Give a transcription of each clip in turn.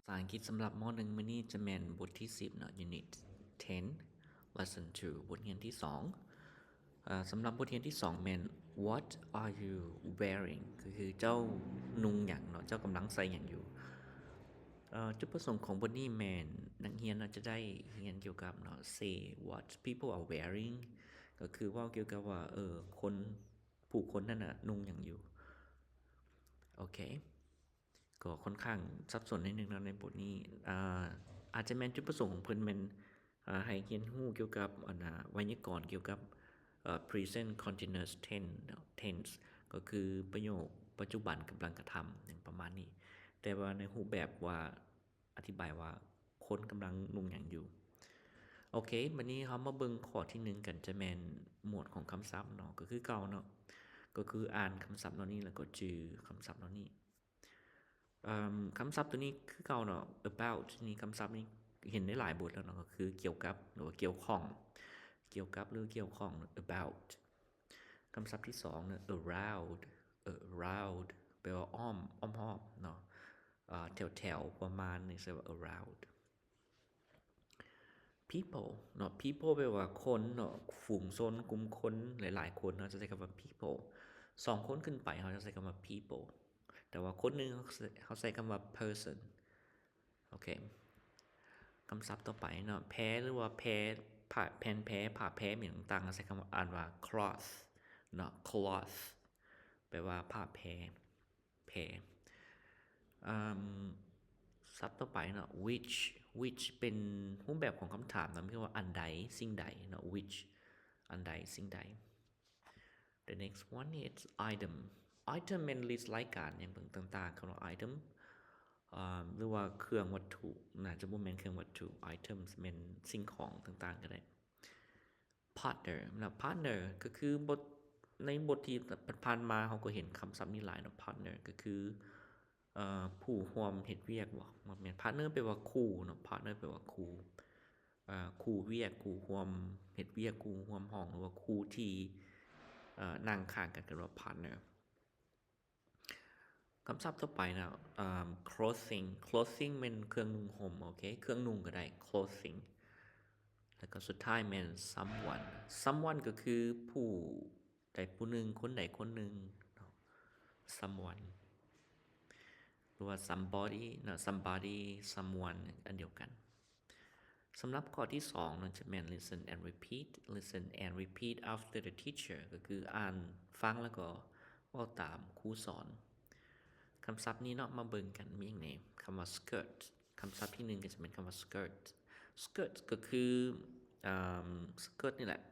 ສາອັງກິດສຳລັບ ມ.ໜຶ່ງ ມື້ນີ້ຈະແມ່ນບົດທີສິບເນາະ Unit ten Lesson two ບົດຮຽນທີສອງ. ເອີ ສຳລັບບົດຮຽນທີສອງແມ່ນ What are you wearing? ກໍຄືເຈົ້ານຸ່ງຫຍັງເນາະ ເຈົ້າກຳລັງໃສ່ຫຍັງຢູ່. ເອີ ຈຸດປະສົງຂອງບົດນີ້ແມ່ນນັກຮຽນເນາະຈະໄດ້ຮຽນກ່ຽວກັບເນາະ Say what people are wearing ກໍຄືເວົ້າກ່ຽວກັບວ່າ ເອີ ຄົນ ຜູ້ຄົນນັ້ນນະນຸ່ງຫຍັງຢູ່. ໂອເຄ ກໍຄ່ອນຂ້າງສັບສົນໜ້ອຍໜຶ່ງເນາະໃນບົດນີ້. ອາ ອາດຈະແມ່ນຈຸດປະສົງຂອງເພິ່ນແມ່ນ ອາ ໃຫ້ຮຽນຮູ້ກ່ຽວກັບ ອັນນາ ໄວຍາກອນກ່ຽວກັບ ເອີ present continuous tense ເນາະ tense ກໍຄືປະໂຫຍກປັດຈຸບັນກຳລັງກະທຳ ຫຍັງປະມານນີ້ ແຕ່ວ່າໃນຮູບແບບວ່າ ອະທິບາຍວ່າຄົນກຳລັງນຸ່ງຫຍັງຢູ່. ໂອເຄ ບັດນີ້ເຮົາມາເບິ່ງຂໍ້ທີໜຶ່ງກັນ ຈະແມ່ນໝວດຂອງຄຳສັບເນາະ ກໍຄືເກົ່າເນາະ ກໍຄືອ່ານຄຳສັບເຫຼົ່ານີ້ ແລ້ວກໍຈື່ຄຳສັບເຫຼົ່ານີ້. ເອີ ຄຳສັບຕົວນີ້ຄືເກົ່າເນາະ about ນີ້ ຄຳສັບນີ້ເຫັນໃນຫຼາຍບົດແລ້ວເນາະ ກໍຄືກ່ຽວກັບ ຫຼືວ່າກ່ຽວຂ້ອງ ກ່ຽວກັບ ຫຼືກ່ຽວຂ້ອງ about. ຄຳສັບທີສອງເນາະ around around ແປວ່າອ້ອມ ອ້ອມຮອບເນາະ ເອີ ແຖວໆ ປະມານນີ້ ເອີ້ນວ່າ around. people ເນາະ people ແປວ່າຄົນເນາະ ຝູງຊົນ ກຸ່ມຄົນ ຫຼາຍໆຄົນ ເຮົາຈະໃຊ້ຄຳວ່າ people. ສອງຄົນຂຶ້ນໄປ ເຮົາຈະໃຊ້ຄຳວ່າ people ແຕ່ວ່າຄົນໜຶ່ງ ເຮົາ ເຮົາໃຊ້ຄຳວ່າ person. ໂອເຄ ຄຳສັບຕໍ່ໄປເນາະ ແພ ຫຼືວ່າແພ ຜ້າ ແຜ່ນແພ ຜ້າແພ ຫຍັງຕ່າງໆ ເຮົາໃຊ້ຄຳວ່າ ອ່ານວ່າ cloth ເນາະ cloth ແປວ່າຜ້າແພ ແພ. ອາ ສັບຕໍ່ໄປເນາະ which which ເປັນຮູບແບບຂອງຄຳຖາມເນາະ ມີຄຳວ່າອັນໃດ ສິ່ງໃດເນາະ which ອັນໃດ ສິ່ງໃດ. The next one is item. item ແມ່ນ list ລາຍການຫຍັງຕ່າງໆ ຄຳວ່າ item ເອີ ຫຼືວ່າເຄື່ອງວັດຖຸ ໜ້າຈະບໍ່ແມ່ນເຄື່ອງວັດຖຸ items ແມ່ນສິ່ງຂອງຕ່າງໆກໍໄດ້. partner ນະ partner ກໍຄືບົດ ໃນບົດທີ່ຜ່ານໆມາ ເຮົາກໍເຫັນຄຳສັບນີ້ຫຼາຍເນາະ partner ກໍຄື ເອີ ຜູ້ຮ່ວມເຮັດວຽກບໍ ບໍ່ແມ່ນ partner ແປວ່າຄູ່ເນາະ partner ແປວ່າຄູ່ ເອີ ຄູ່ວຽກ ຄູ່ຮ່ວມເຮັດວຽກ ຄູ່ຮ່ວມຫ້ອງ ຫຼືວ່າຄູ່ທີ່ ເອີ ນັ່ງຂ້າງກັນ ເອີ້ນວ່າ partner. ຄຳສັບຕໍ່ໄປນະ ເອີ clothing clothing ແມ່ນເຄື່ອງນຸ່ງຫົ່ມ ໂອເຄ ເຄື່ອງນຸ່ງກໍໄດ້ clothing. ແລ້ວກໍສຸດທ້າຍແມ່ນ someone someone ກໍຄືຜູ້ໃດຜູ້ໜຶ່ງ ຄົນໃດຄົນໜຶ່ງເນາະ someone ຫຼືວ່າ somebody ເນາະ somebody someone ອັນດຽວກັນ. ສຳລັບຂໍ້ທີສອງເນາະ ຈະແມ່ນ listen and repeat listen and repeat after the teacher ກໍຄືອ່ານ ຟັງ ແລ້ວກໍເວົ້າຕາມຄູສອນ. ຄຳສັບນີ້ເນາະ ມາເບິ່ງກັນ ມີຫຍັງແດ່? ຄຳວ່າ skirt ຄຳສັບທີໜຶ່ງກໍຈະແມ່ນຄຳວ່າ skirt skirt ກໍຄື ເອີ skirt ນີ້ແຫຼະ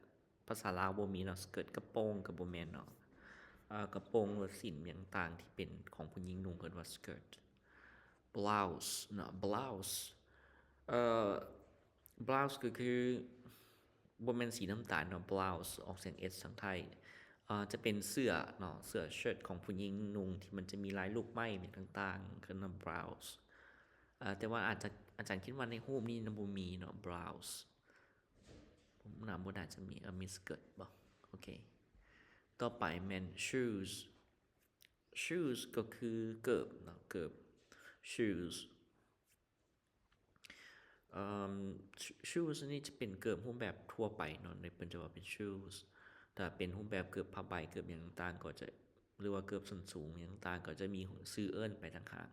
ພາສາລາວບໍ່ມີເນາະ skirt ກະໂປງກໍບໍ່ແມ່ນເນາະ ເອີ ກະໂປງ ຫຼືວ່າສິ້ນຫຍັງຕ່າງທີ່ເປັນຂອງຜູ້ຍິງນຸ່ງ ເອີ້ນວ່າ skirt. blouse ເນາະ blouse ເອີ blouse ກໍຄື ບໍ່ແມ່ນສີນ້ຳຕານເນາະ blouse ອອກສຽງ S ທາງໄທ ເອີ ຈະເປັນເສື້ອເນາະ ເສື້ອ shirt ຂອງຜູ້ຍິງນຸ່ງ ທີ່ມັນຈະມີລາຍລູກໄມ້ຫຍັງຕ່າງໆ ເອີ້ນວ່າ blouse. ເອີ ແຕ່ວ່າອາຈານ ອາຈານຄິດວ່າໃນຮູບນີ້ນະ ບໍ່ມີເນາະ blouse ໜ້າ ບໍ່ໜ້າຈະມີ ເອີ ມີ skirt ບໍ ໂອເຄ. ຕໍ່ໄປແມ່ນ shoes shoes ກໍຄືເກີບເນາະ ເກີບ shoes. ເອີ shoes ນີ້ຈະເປັນເກີບຮູບແບບທົ່ວໄປເນາະ ເພິ່ນຈະວ່າເປັນ shoes ຖ້າເປັນຮູບແບບເກີບຜ້າໃບ ເກີບຫຍັງຕ່າງໆ ກໍຈະ ຫຼືວ່າເກີບສົ້ນສູງຫຍັງຕ່າງໆ ກໍຈະມີຊື່ເອີ້ນໄປຕ່າງຫາກ.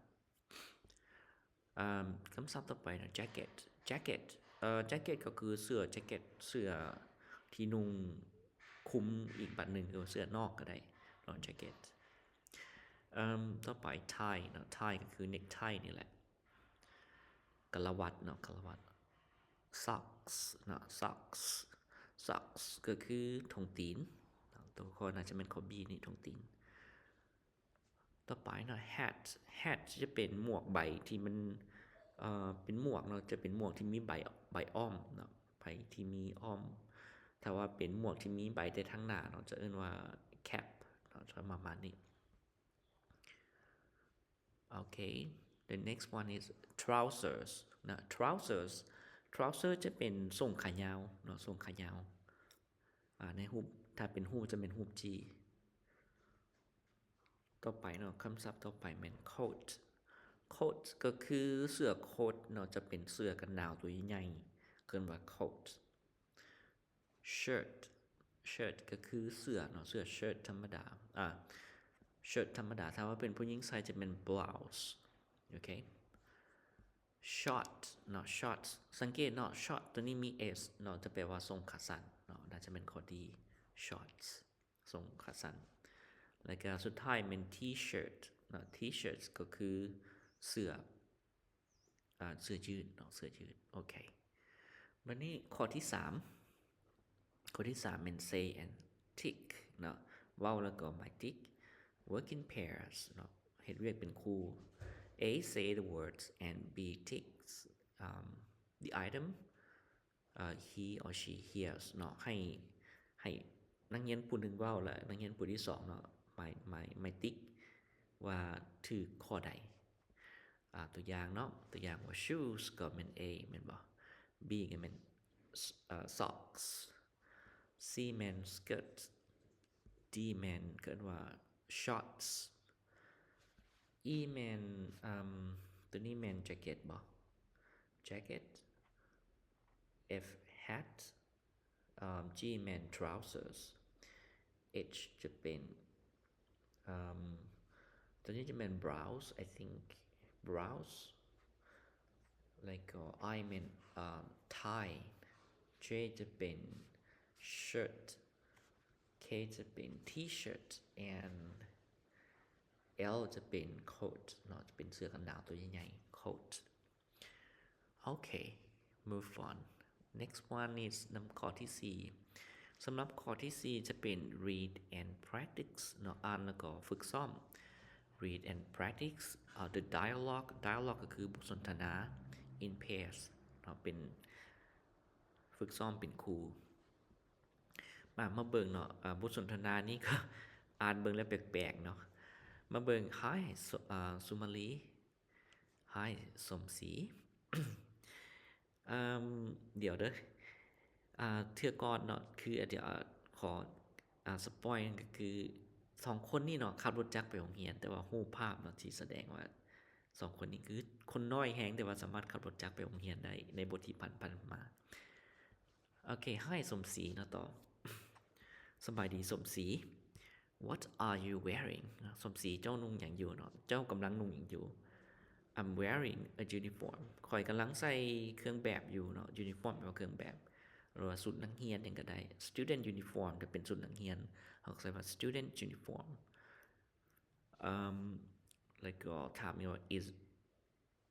ເອີ ຄຳສັບຕໍ່ໄປເນາະ jacket jacket ເອີ jacket ກໍຄືເສື້ອ jacket ເສື້ອທີ່ນຸ່ງຄຸມອີກບາດໜຶ່ງ ຫຼືວ່າເສື້ອນອກກໍໄດ້ເນາະ jacket. ເອີ ຕໍ່ໄປ tie ເນາະ tie ກໍຄື necktie ນີ້ແຫຼະ ກະລະວັດເນາະ ກະລະວັດ. socks ເນາະ socks socks ກໍຄືຖົງຕີນເນາະ ຕົວຂໍ້ໜ້າຈະແມ່ນຂໍ້ B ນີ້ ຖົງຕີນ. ຕໍ່ໄປເນາະ hat hat ຈະເປັນໝວກໃບທີ່ມັນ ເອີ ເປັນໝວກເນາະ ຈະເປັນໝວກທີ່ມີໃບ ໃບອ້ອມເນາະ ໃບທີ່ມີອ້ອມ ຖ້າວ່າເປັນໝວກທີ່ມີໃບແຕ່ທາງໜ້າເນາະ ຈະເອີ້ນວ່າ cap ເນາະ ຈະປະມານນີ້. ໂອເຄ the next one is trousers ນະ trousers trousers ຈະເປັນສົ້ງຂາຍາວເນາະ ສົ້ງຂາຍາວ ອາ ໃນຮູບ ຖ້າເປັນຮູບຈະເປັນຮູບ G. ຕໍ່ໄປເນາະ ຄຳສັບຕໍ່ໄປແມ່ນ coat coat ກໍຄືເສື້ອ coat ເນາະ ຈະເປັນເສື້ອກັນໜາວຕົວໃຫຍ່ໆ ເອີ້ນວ່າ coat. shirt shirt ກໍຄືເສື້ອເນາະ ເສື້ອ shirt ທຳມະດາ ອ່າ shirt ທຳມະດາ ຖ້າວ່າເປັນຜູ້ຍິງໃສ່ຈະແມ່ນ blouse. ໂອເຄ short ເນາະ shorts ສັງເກດເນາະ short ຕົວນີ້ມີ s ເນາະ ຈະແປວ່າຊົງຂາສັ້ນເນາະ ໜ້າຈະແມ່ນຂໍ້ D shorts ຊົງຂາສັ້ນ. ແລ້ວກໍສຸດທ້າຍແມ່ນ T-shirt ເນາະ T-shirts ກໍຄືເສື້ອ ອ່າ ເສື້ອຢືດເນາະ ເສື້ອຢືດ. ໂອເຄ ບັດນີ້ຂໍ້ທີສາມ ຂໍ້ທີສາມແມ່ນ say and tick ເນາະ ເວົ້າແລ້ວກໍໝາຍຕິກ work in pairs ເນາະ ເຮັດວຽກເປັນຄູ່. A say the words and B ticks, um, the item, uh, he or she hears ເນາະ ໃຫ້ ໃຫ້ນັກຮຽນຜູ້ໜຶ່ງເວົ້າ ແລະ ນັກຮຽນຜູ້ທີສອງເນາະ ໝາຍ ໝາຍ ໝາຍຕິກວ່າຖືກຂໍ້ໃດ. ອ່າ ຕົວຢ່າງເນາະ ຕົວຢ່າງວ່າ shoes ກໍແມ່ນ A ແມ່ນບໍ່? B ກໍແມ່ນ s- ເອີ socks, C ແມ່ນ skirt, D ແມ່ນ ເອີ້ນວ່າ shorts, E ແມ່ນ ອາ ຕົວນີ້ແມ່ນ jacket ບໍ່? jacket, F hat, ອ່າ G ແມ່ນ trousers, H ຈະເປັນ ອາ ຕົວນີ້ຈະແມ່ນ blouse, I think blouse, ແລ້ວກໍ I ແມ່ນ ອາ tie, J ຈະເປັນ shirt, K ຈະເປັນ T-shirt and L ຈະເປັນ coat ເນາະ ຈະເປັນເສື້ອກັນໜາວຕົວໃຫຍ່ໆ coat. ໂອເຄ move on. Next one is ນຳຂໍ້ທີສີ່ ສຳລັບຂໍ້ທີສີ່ຈະເປັນ read and practice ເນາະ ອ່ານແລ້ວກໍຝຶກຊ້ອມ. read and practice, uh, the dialogue, dialogue ກໍຄືບົດສົນທະນາ in pairs ເນາະ ເປັນ ຝຶກຊ້ອມເປັນຄູ່. ມາ ມາເບິ່ງເນາະ ອ່າ ບົດສົນທະນານີ້ກໍອ່ານເບິ່ງແລ້ວແປກໆເນາະ. ມາເບິ່ງ Hi ສ- ອ່າ ສຸມາລີ. Hi ສົມສີ. ເອີ່ມ ດຽວເດີ ອ່າ ເທື່ອກ່ອນເນາະ ຄື ດຽວ ອ່າ ຂໍ ອ່າ ສະປອຍ ກໍຄື ສອງຄົນນີ້ເນາະ ຂັບລົດຈັກໄປໂຮງຮຽນ ແຕ່ວ່າຮູບພາບເນາະ ທີ່ສະແດງວ່າ ສອງຄົນນີ້ຄືຄົນນ້ອຍແຮງ ແຕ່ວ່າສາມາດຂັບລົດຈັກໄປໂຮງຮຽນໄດ້ ໃນບົດທີ່ຜ່ານໆມາ. ໂອເຄ Hi ສົມສີເນາະ ຕໍ່ ສະບາຍດີສົມສີ. What are you wearing? ສົມສີ ເຈົ້ານຸ່ງຫຍັງຢູ່ເນາະ? ເຈົ້າກຳລັງນຸ່ງຫຍັງຢູ່? I'm wearing a uniform. ຂ້ອຍກຳລັງໃສ່ເຄື່ອງແບບຢູ່ເນາະ. uniform ແປວ່າເຄື່ອງແບບ ຫຼືວ່າຊຸດນັກຮຽນຫຍັງກໍໄດ້. student uniform ກໍເປັນຊຸດນັກຮຽນ ເຮົາກໍໃສ່ວ່າ student uniform. ເອີ່ມ ແລ້ວກໍຖາມອີກວ່າ is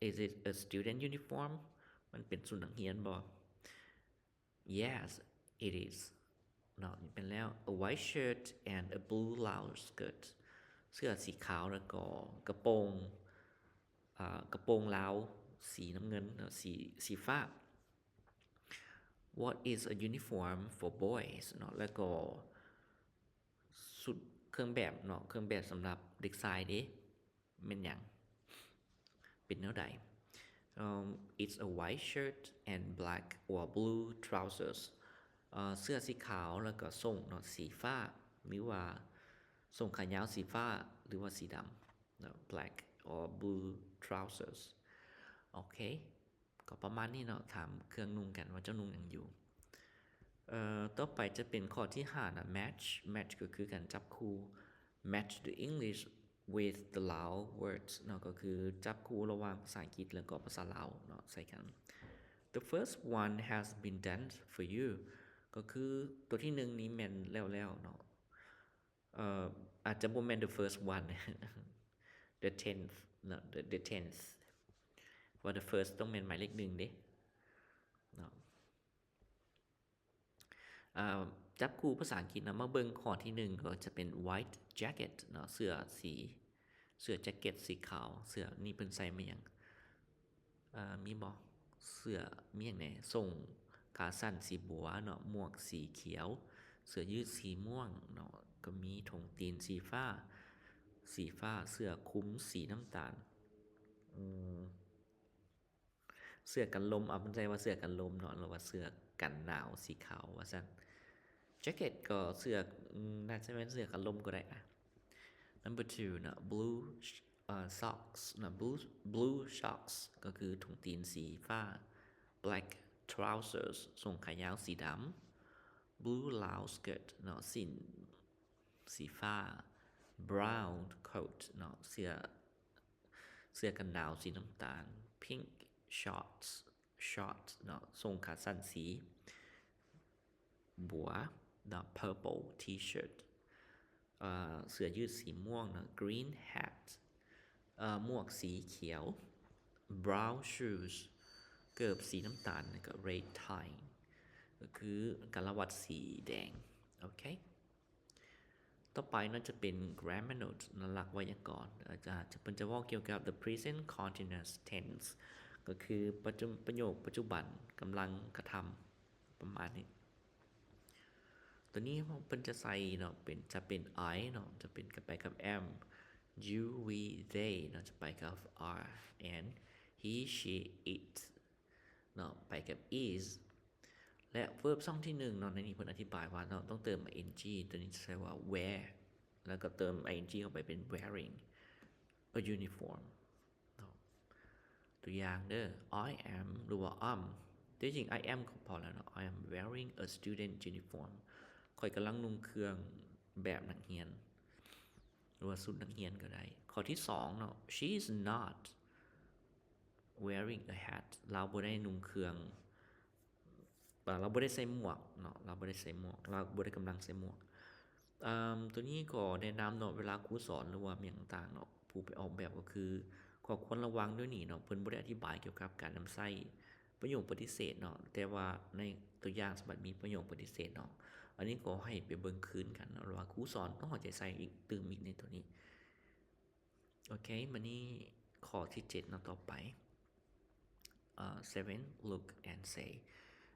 is it a student uniform? ມັນເປັນຊຸດນັກຮຽນບໍ່? Yes, it is ເນາະ. ນີ້ແມ່ນແລ້ວ a white shirt and a blue lounge skirt. ເສື້ອສີຂາວ ແລ້ວກໍກະໂປງ ອ່າ ກະໂປງລາວສີນ້ຳເງິນເນາະ ສີ ສີຟ້າ. What is a uniform for boys? ເນາະ ແລ້ວກໍຊຸດເຄື່ອງແບບເນາະ ເຄື່ອງແບບສຳລັບເດັກຊາຍເດ ແມ່ນຫຍັງ? ເປັນແນວໃດ? ເອີ່ມ It's a white shirt and black or blue trousers. ເອີ່ ເສື້ອສີຂາວ ແລ້ວກໍສົ້ງເນາະ ສີຟ້າ ຫຼືວ່າສົ້ງຂາຍາວສີຟ້າ ຫຼືວ່າສີດຳເນາະ black or blue trousers. ໂອເຄ ກໍປະມານນີ້ເນາະ. ຖາມເຄື່ອງນຸ່ງກັນວ່າເຈົ້ານຸ່ງຫຍັງຢູ່. ເອີ່ ຕໍ່ໄປຈະເປັນຂໍ້ທີຫ້ານະ match. match ກໍຄືການຈັບຄູ່ match the English with the Lao words ເນາະ ກໍຄືຈັບຄູ່ລະຫວ່າງພາສາອັງກິດ ແລ້ວກໍພາສາລາວເນາະ ໃສ່ກັນ. The first one has been done for you ກໍຄືຕົວທີໜຶ່ງນີ້ແມ່ນແລ້ວໆເນາະ. ເອີ່ ອາດຈະບໍ່ແມ່ນ the first one, the tenth ເນາະ the, the tenth ເພາະວ່າ the first ຕ້ອງແມ່ນໝາຍເລກໜຶ່ງເດ້ເນາະ. ເອີ່ ຈັບຄູ່ພາສາອັງກິດເນາະ ມາເບິ່ງຂໍ້ທີໜຶ່ງ ກໍຈະເປັນ white jacket ເນາະ ເສື້ອສີ ເສື້ອແຈັກເກັດສີຂາວ. ເສື້ອນີ້ເພິ່ນໃສ່ມາຫຍັງ? ເອີ່ ມີບໍ່? ເສື້ອມີຫຍັງແດ່? ສົ້ງຂາສັ້ນສີບົວເນາະ ໝວກສີຂຽວ ເສື້ອຢືດສີມ່ວງເນາະ ກໍມີຖົງຕີນສີຟ້າ ສີຟ້າ ເສື້ອຄຸມສີນ້ຳຕານ ອືມ ເສື້ອກັນລົມ ເອົາ ເພິ່ນໃສ່ວ່າເສື້ອກັນລົມເນາະ ຫຼືວ່າເສື້ອກັນໜາວສີຂາວວ່າຊັ້ນ. jacket ກໍເສື້ອ ອືມ ໜ້າຈະແມ່ນເສື້ອກັນລົມກໍໄດ້ອະ. Number two ເນາະ blue sh- ອ່າ socks ນະ blue blue socks ກໍຄືຖົງຕີນສີຟ້າ black trousers ສົ້ງຂາຍາວສີດຳ blue loud skirt ເນາະ ສິ້ນສີຟ້າ brown coat ເນາະ ເສື້ອ ເສື້ອກັນໜາວສີນ້ຳຕານ pink shorts shorts ເນາະ ສົ້ງຂາສັ້ນສີບົວເນາະ purple t-shirt ເອີ ເສື້ອຍືດສີມ່ວງເນາະ green hat ເອີ ໝວກສີຂຽວ brown shoes ເກີບສີນ້ຳຕານ ແລ້ວກໍ red tie ກໍຄືກາລະວັດສີແດງ. ໂອເຄ ຕໍ່ໄປເນາະ ຈະເປັນ grammar note ເນາະ ຫຼັກໄວຍາກອນ ອາຈານເພິ່ນຈະເວົ້າກ່ຽວກັບ the present continuous tense ກໍຄືປະຈຸ ປະໂຫຍກປັດຈຸບັນກຳລັງກະທຳ ປະມານນີ້. ຕົວນີ້ເພິ່ນຈະໃສ່ເນາະ ເປັນ ຈະເປັນ I ເນາະ ຈະເປັນກັບ ໄປກັບ am, you, we, they ເນາະ ຈະໄປກັບ are and he, she, it ເນາະ ໄປກັບ is ແລະ verb ຊ່ອງທີໜຶ່ງເນາະ ໃນນີ້ເພິ່ນອະທິບາຍວ່າເນາະ ຕ້ອງເຕີມ ing ຕົວນີ້ຈະໃຊ້ວ່າ wear ແລ້ວກໍເຕີມ ing ເຂົ້າໄປເປັນ wearing a uniform ເນາະ. ຕົວຢ່າງເດີ I am ຫຼືວ່າ am ທີ່ຈິງ I am ກໍພໍແລ້ວເນາະ I am wearing a student uniform ຂ້ອຍກຳລັງນຸ່ງເຄື່ອງແບບນັກຮຽນ ຫຼືວ່າຊຸດນັກຮຽນກໍໄດ້. ຂໍ້ທີສອງເນາະ she is not wearing a hat ລາວບໍ່ໄດ້ນຸ່ງເຄື່ອງ ລາວບໍ່ໄດ້ໃສ່ໝວກເນາະ ລາວບໍ່ໄດ້ໃສ່ໝວກ ລາວບໍ່ໄດ້ກຳລັງໃສ່ໝວກ. ເອີ ຕົວນີ້ກໍແນະນຳເນາະ ເວລາຄູສອນ ຫຼືວ່າຫຍັງຕ່າງເນາະ ຜູ້ໄປອອກແບບກໍຄື ຂໍ້ຄວນລະວັງດ້ວຍນີ້ເນາະ ເພິ່ນບໍ່ໄດ້ອະທິບາຍກ່ຽວກັບການນຳໃຊ້ປະໂຫຍກປະຕິເສດເນາະ ແຕ່ວ່າໃນຕົວຢ່າງສະບັບມີປະໂຫຍກປະຕິເສດເນາະ. ອັນນີ້ກໍໃຫ້ໄປເບິ່ງຄືນກັນເນາະ ວ່າຄູສອນຕ້ອງເອົາໃຈໃສ່ອີກ ຕື່ມອີກໃນຕົວນີ້. ໂອເຄ ບາດນີ້ຂໍ້ທີເຈັດເນາະ ຕໍ່ໄປ ເອີ seven look and say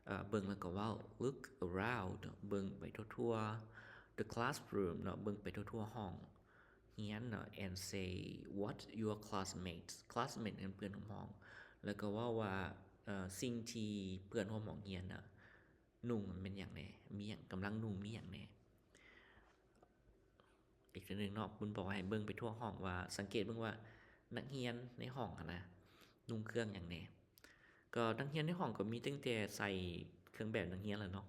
ເອີ ເບິ່ງແລ້ວກໍເວົ້າ look around ເນາະ ເບິ່ງໄປທົ່ວໆ the classroom ເນາະ ເບິ່ງໄປທົ່ວໆຫ້ອງຮຽນເນາະ and say what your classmates classmate ແມ່ນເພື່ອນຮ່ວມຫ້ອງ ແລ້ວກໍເວົ້າວ່າ ເອີ ສິ່ງທີ່ເພື່ອນຮ່ວມຫ້ອງຮຽນນະນຸ່ງແມ່ນຫຍັງແດ່ ມີຫຍັງ ກຳລັງນຸ່ງມີຫຍັງແດ່. ອີກເທື່ອໜຶ່ງເນາະ ເພິ່ນບອກໃຫ້ເບິ່ງໄປທົ່ວຫ້ອງວ່າ ສັງເກດເບິ່ງວ່ານັກຮຽນໃນຫ້ອງຫັ້ນນະ ນຸ່ງເຄື່ອງຫຍັງແດ່. ກໍນັກຮຽນໃນຫ້ອງກໍມີຕັ້ງແຕ່ໃສ່ເຄື່ອງແບບນັກຮຽນແລ້ວເນາະ.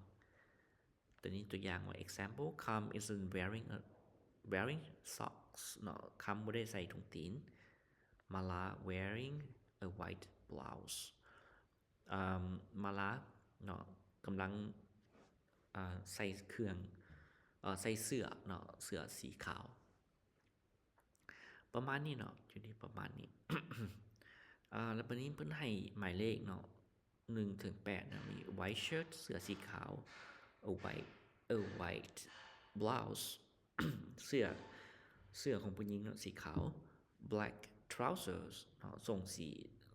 ຕົວນີ້ຕົວຢ່າງວ່າ example Kham isn't wearing a wearing socks ເນາະ ຄຳບໍ່ໄດ້ໃສ່ຖົງຕີນ. Mala wearing a white blouse ອ່າ ມາລາເນາະ ກຳລັງ ອ່າ ໃສ່ເຄື່ອງ ເອີ ໃສ່ເສື້ອເນາະ ເສື້ອສີຂາວ ປະມານນີ້ເນາະ ຢູ່ທີ່ປະມານນີ້. ອ່າ ແລ້ວບາດນີ້ເພິ່ນໃຫ້ໝາຍເລກເນາະ ໜຶ່ງເຖິງແປດນະ ມີ white shirt ເສື້ອສີຂາວ a white a white blouse ເສື້ອ ເສື້ອຂອງຜູ້ຍິງເນາະ ສີຂາວ black trousers ເນາະ ສົ້ງສີ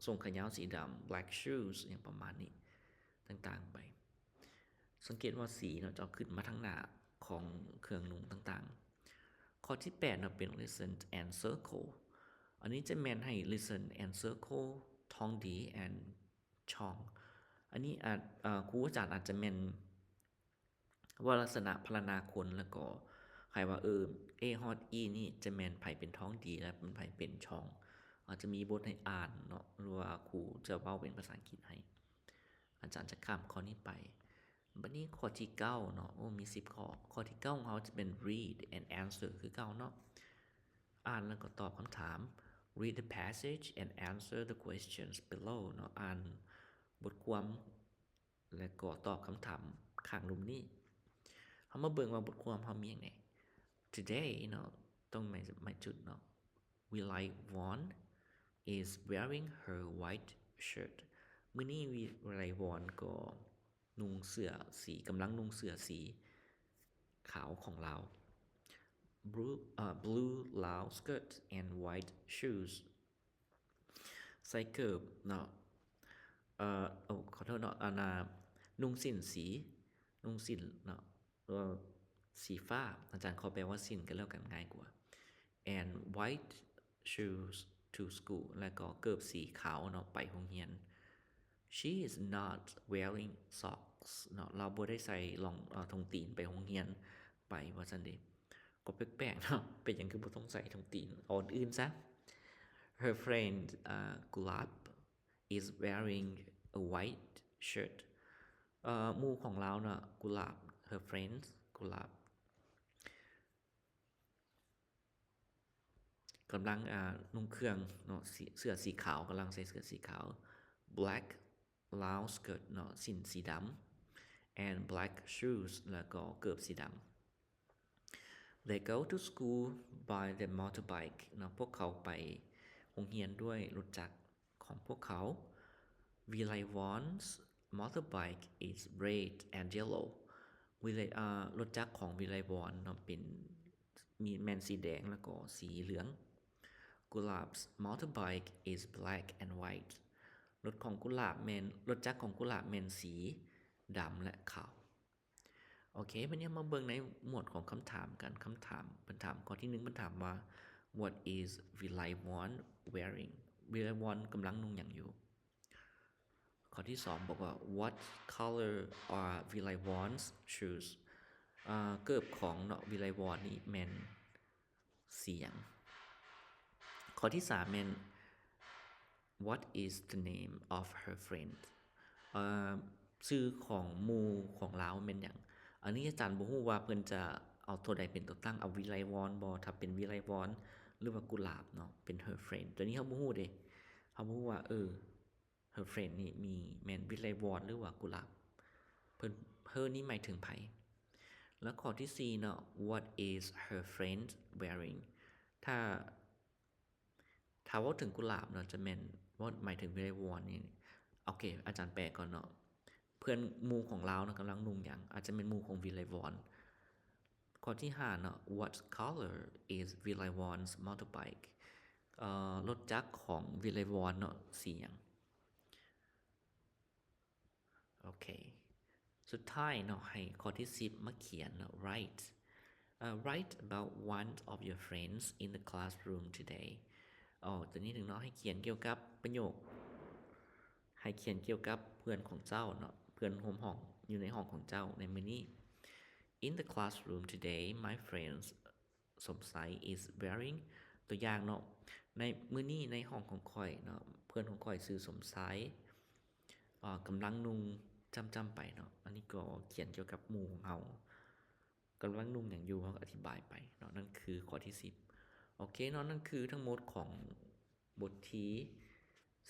ສົ້ງຂາຍາວສີດຳ black shoes ຫຍັງປະມານນີ້ ຕ່າງໆໄປ. ສັງເກດວ່າສີເນາະ ຈະເອົາຂຶ້ນມາທາງໜ້າຂອງເຄື່ອງນຸ່ງຕ່າງໆ. ຂໍ້ທີແປດເນາະ ເປັນ listen and circle ອັນນີ້ຈະແມ່ນໃຫ້ listen and circle ທອງດີ and ຊອງ. ອັນນີ້ອາດ ເອີ ຄູອາຈານອາດຈະແມ່ນ ເວົ້າລັກສະນະພັນລະນາຄົນ ແລ້ວກໍໃຫ້ວ່າ ເອີ A ຮອດ E ນີ້ຈະແມ່ນໃຜເປັນທອງດີ ແລະ ເປັນໃຜເປັນຊອງ. ອາດຈະມີບົດໃຫ້ອ່ານເນາະ ຫຼືວ່າຄູຈະເວົ້າເປັນພາສາອັງກິດໃຫ້ ອາຈານຈະຂ້າມຂໍ້ນີ້ໄປ. ບັດນີ້ຂໍ້ທີເກົ້າເນາະ ໂອ້ ມີສິບຂໍ້. ຂໍ້ທີເກົ້າຂອງເຮົາຈະເປັນ read and answer ຄືເກົ່າເນາະ ອ່ານແລ້ວກໍຕອບຄຳຖາມ. Read the passage and answer the questions below ເນາະ ອ່ານບົດຄວາມ ແລະກໍຕອບຄຳຖາມຂ້າງລຸ່ມນີ້. ເຮົາມາເບິ່ງວ່າບົດຄວາມເຮົາມີຫຍັງແດ່. Today ເນາະ ຕ້ອງໝາຍ ໝາຍຈຸດເນາະ Vilaivawn is wearing her white shirt. ມື້ນີ້ Vilaivawn ກໍນຸ່ງເສື້ອສີ ກຳລັງນຸ່ງເສື້ອສີຂາວຂອງລາວ. Blue, ເອີ blue loud skirt and white shoes. ໃສ່ເກີບເນາະ ເອີ ໂອ້ ຂໍໂທດເນາະ ອັນນ່າ ນຸ່ງສິ້ນສີ ນຸ່ງສິ້ນເນາະ ເອີ ສີຟ້າ ອາຈານຂໍແປວ່າສິ້ນກໍແລ້ວກັນ ງ່າຍກວ່າ and white shoes to school ແລ້ວກໍເກີບສີຂາວເນາະ ໄປໂຮງຮຽນ. She is not wearing socks ເນາະ ລາວບໍ່ໄດ້ໃສ່ລອງ ເອີ ຖົງຕີນໄປໂຮງຮຽນ ໄປວ່າຊັ້ນເດ. ກໍແປກໆເນາະ ເປັນຫຍັງຄືບໍ່ຕ້ອງໃສ່ຖົງຕີນ ເອົາອັນອື່ນຊະ. Her friend, uh, Gulab is wearing a white shirt. ເອີ່ ໝູ່ຂອງລາວເນາະ Gulab, her friend Gulab ກຳລັງ ອ່າ ນຸ່ງເຄື່ອງເນາະ ເສື້ອ ເສື້ອສີຂາວ, ກຳລັງໃສ່ເສື້ອສີຂາວ, black long skirt ເນາະ ສິ້ນສີດຳ and black shoes ແລ້ວກໍເກີບສີດຳ. They go to school by the motorbike ເນາະ ພວກເຂົາໄປໂຮງຮຽນດ້ວຍລົດຈັກຂອງພວກເຂົາ. Vilaivon's motorbike is red and yellow. ວິໄລ ເອີ່ ລົດຈັກຂອງວິໄລວອນເນາະ ເປັນ ມີ ແມ່ນສີແດງ ແລ້ວກໍສີເຫຼືອງ. Gulab's motorbike is black and white. ລົດຂອງກຸຫຼາບແມ່ນ ລົດຈັກຂອງກຸຫຼາບແມ່ນສີດຳ ແລະ ຂາວ. ໂອເຄ ບັດນີ້ເຮົາມາເບິ່ງໃນໝວດຂອງຄຳຖາມກັນ. ຄຳຖາມ ເພິ່ນຖາມ ຂໍ້ທີໜຶ່ງ ເພິ່ນຖາມວ່າ What is Vilaivon wearing? ວິໄລວອນກຳລັງນຸ່ງຫຍັງຢູ່? ຂໍ້ທີສອງ ບອກວ່າ What color are Vilaivon's shoes? ເອີ່ ເກີບຂອງເນາະ ວິໄລວອນນີ້ແມ່ນສີຫຍັງ? ຂໍ້ທີສາມແມ່ນ What is the name of her friend? ເອີ່ ຊື່ຂອງໝູ່ຂອງລາວແມ່ນຫຍັງ? ອັນນີ້ອາຈານບໍ່ຮູ້ວ່າເພິ່ນຈະເອົາຕົວໃດເປັນຕົວຕັ້ງ, ເອົາວິໄລວອນບໍ່ ຖ້າເປັນວິໄລວອນ ຫຼືວ່າກຸຫຼາບເນາະ ເປັນ her friend. ຕົວນີ້ເຮົາບໍ່ຮູ້ເດ້ ເຮົາບໍ່ຮູ້ວ່າ ເອີ her friend ນີ້ມີ ແມ່ນວິໄລວອນ ຫຼືວ່າກຸຫຼາບ. ເພິ່ນ her ນີ້ໝາຍເຖິງໃຜ? ແລ້ວຂໍ້ທີສີ່ເນາະ What is her friend wearing? ຖ້າ ຖ້າເວົ້າເຖິງກຸຫຼາບເນາະ ຈະແມ່ນ what ໝາຍເຖິງວິໄລວອນນີ້. ໂອເຄ ອາຈານແປກ່ອນເນາະ ເພື່ອນໝູ່ຂອງລາວເນາະ ກຳລັງນຸ່ງຫຍັງ? ອາດຈະແມ່ນໝູ່ຂອງວິໄລວອນ. ຂໍ້ທີຫ້າເນາະ What color is Vilaivon's motorbike? ເອີ່ ລົດຈັກຂອງວິໄລວອນເນາະ ສີຫຍັງ? ໂອເຄ ສຸດທ້າຍເນາະ ໃຫ້ຂໍ້ທີສິບມາຂຽນເນາະ Write, uh, write about one of your friends in the classroom today. ອໍ ຕົວນີ້ໜຶ່ງເນາະ ໃຫ້ຂຽນກ່ຽວກັບປະໂຫຍກ ໃຫ້ຂຽນກ່ຽວກັບເພື່ອນຂອງເຈົ້າເນາະ ເພື່ອນຮ່ວມຫ້ອງ ຢູ່ໃນຫ້ອງຂອງເຈົ້າໃນມື້ນີ້. In the classroom today, my friend ສົມໄຊ is wearing ຕົວຢ່າງເນາະ ໃນມື້ນີ້ໃນຫ້ອງຂອງຂ້ອຍເນາະ ເພື່ອນຂອງຂ້ອຍຊື່ສົມໄຊ ເອີ່ ກຳລັງນຸ່ງຈ້ຳໆໄປເນາະ. ອັນນີ້ກໍຂຽນກ່ຽວກັບໝູ່ຂອງເຮົາ ກຳລັງນຸ່ງຫຍັງຢູ່ ເຮົາກໍອະທິບາຍໄປເນາະ. ນັ້ນຄືຂໍ້ທີສິບ. ໂອເຄເນາະ ນັ້ນຄືທັງໝົດຂອງບົດທີ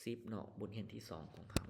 ສິບເນາະ ບົດຮຽນທີສອງຂອງເຮົາ.